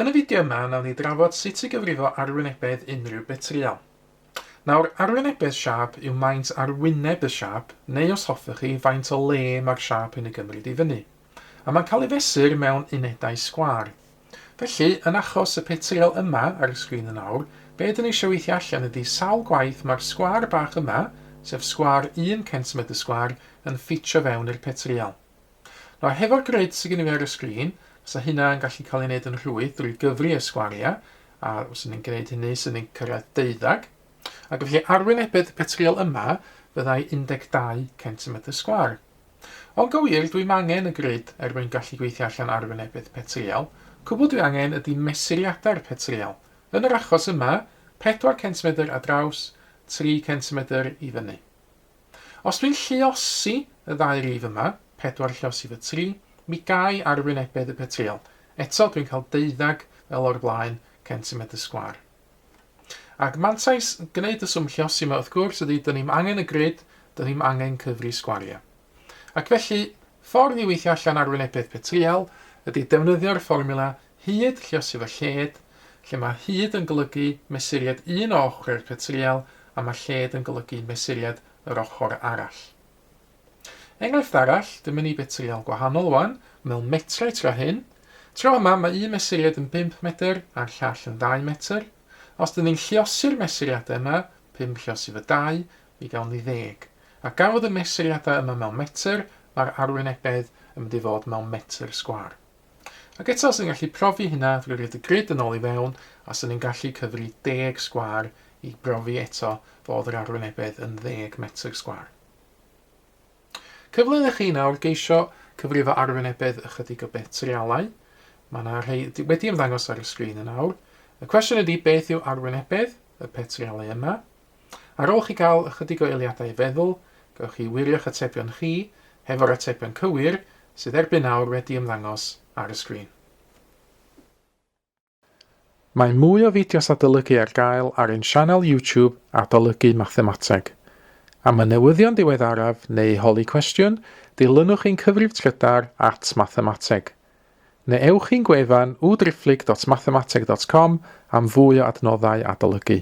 Yn y fideo yma, nawn ni drafod sut i gyfrifo arwynebedd unrhyw betrial. Nawr, arwynebedd siâp yw maint arwyneb y siâp, neu os hoffech chi, faint o le mae'r siâp yn ei gymryd i fyny. A mae'n cael ei fesur mewn unedau sgwâr. Felly, yn achos y petrial yma ar y sgrin yn awr, be dyn ni eisiau weithio allan ydy sawl gwaith mae'r sgwâr bach yma, sef sgwâr 1 centimetr sgwâr, yn ffitio fewn i'r petrial. Nawr, hefo'r grid sydd gen i fi ar y sgrin, fysa hynna yn gallu cael ei wneud yn rhwydd drwy gyfri y sgwariau, a os ni'n gwneud hynny, sy'n ni'n cyrraedd deuddag. Ac felly arwynebedd y petriol yma fyddai 12 cm sgwâr. Ond go wir, dwi'm angen y grid er mwyn gallu gweithio allan arwynebedd petriol. Cwbl dwi angen ydy mesuriadau'r petriol. Yn yr achos yma, 4 cm ar draws, 3 cm i fyny. Os dwi'n lluosi y ddau rif yma, 4 lluosi fy 3, mi gai arwynebedd y petriol. Eto, dwi'n cael deuddag fel o'r blaen, centimetr sgwâr. Ac mantais gwneud y swm lluosi yma, wrth gwrs, ydy dyn ni'm angen y grid, dyn ni'm angen cyfri sgwariau. Ac felly, ffordd i weithio allan arwynebedd petriol ydy defnyddio'r fformiwla hyd lluosi fy lled, lle mae hyd yn golygu mesuriad un o ochrau'r petriol a mae lled yn golygu mesuriad yr ochr arall. Enghraifft arall, dyma ni betriol gwahanol wan, mewn metrau tro hyn. Tro yma mae un mesuriad yn 5 medr a'r llall yn 2 metr. Os dyn ni'n lluosi'r mesuriadau yma, 5 lluosi fy 2, mi gawn ni ddeg. A gan fod y mesuriadau yma mewn metr, mae'r arwynebedd yn mynd i fod mewn metr sgwâr. Ac eto, 'swn i'n gallu profi hynna drwy roid y grid yn ôl i fewn, a 'swn i'n gallu cyfri deg sgwâr i brofi eto fod yr arwynebedd yn ddeg metr sgwâr. Cyfle i chi nawr geisio cyfrifo arwynebedd ychydig o betrialau. Mae yna rhai wedi ymddangos ar y sgrin yn awr. Y cwestiwn ydy beth yw arwynebedd y petrialau yma? Ar ôl chi gael ychydig o eiliadau i feddwl, gewch chi wirio'ch atebion chi hefo'r atebion cywir sydd erbyn nawr wedi ymddangos ar y sgrin. Mae mwy o fideos adolygu ar gael ar ein sianel YouTube Adolygu Mathemateg. Am y newyddion diweddaraf neu holi cwestiwn, dilynwch ein cyfrif trydar at mathemateg. Neu ewch i'n gwefan www.mathemateg.com am fwy o adnoddau adolygu.